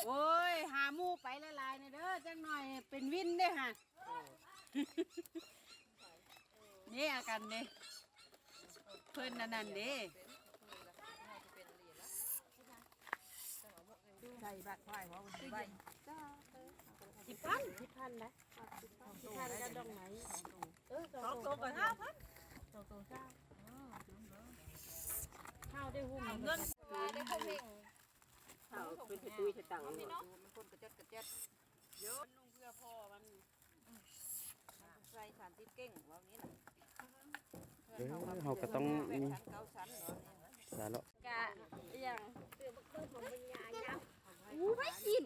ໂອ້ຍ ຫາໝູ່ໄປຫຼາຍໆ ແດ່ເດີ ຈັກໜ້ອຍເປັນວິນເດ້ຫັ້ນ. ເດ້ ອາກັນເດ້ ເພິ່ນອັນນັ້ນເດ້ ໃສ່ບາດຄວາຍ ຫົວມັນໄວ້ ສິບພັນ ສິບພັນນະ ສິບພັນກັບດອກໄມ້ ເອີ ສອງໂຕກໍຫ້າພັນ ສອງໂຕຊາວ ເຮົາໄດ້ຫຸ້ມເງິນ ເຮົາເປັນຕະຕຸ້ຍຕະຕັງເນາະ ມັນຄົນກະຈັດກະແຈດ ໂຍນລົງເພື່ອພໍມັນ ໃສ່ສານຕິດເກັ່ງ ເວົ້ານີ້ນະ ເອີ ເຮົາກໍຕ້ອງມີສາເລາະ ກະອີ່ຫຍັງ ອູ້ຍ ໄປກິນ